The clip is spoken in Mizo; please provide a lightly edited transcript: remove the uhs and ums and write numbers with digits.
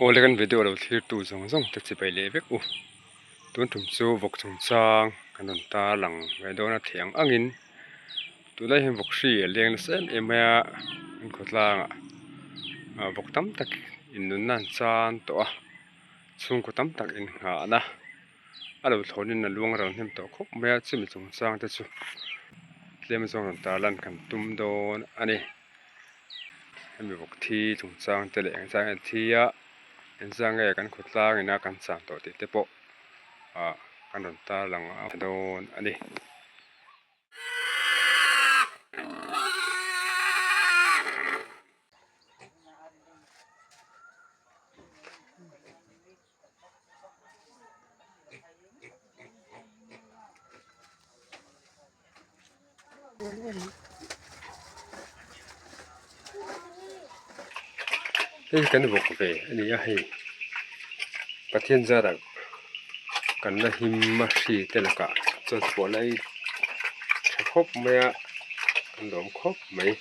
Awle kan video lo thlir tu zawng zawng te chibai leh vek u. Tun tum chu vawk chungchang kan rawn tar lang ve dawn a thei ang angin tunlai hian vawk hri a leng nasa em em mai a an khawtlangah ah vawk tam tak in nunna an chan tawh a chhungkaw tam tak inngahna a lo thlawnin a luang ral hnem tawh khawp mai a chumi chungchang te chu tlem zawng rawn tar lan kan tum dawn a ni. Hemi vawk thi chungchang te leh engzah nge thi a engzah nge kan khawtlang ina kan cham tawh tih te pawh ah kan rawn tarlang a dawn a ni. Hei kan vawk ve a ni a hei Pathian zarah kan la him a hri te lakah chuan chhuah lai tha khawp mai a kan lawm khawp mai.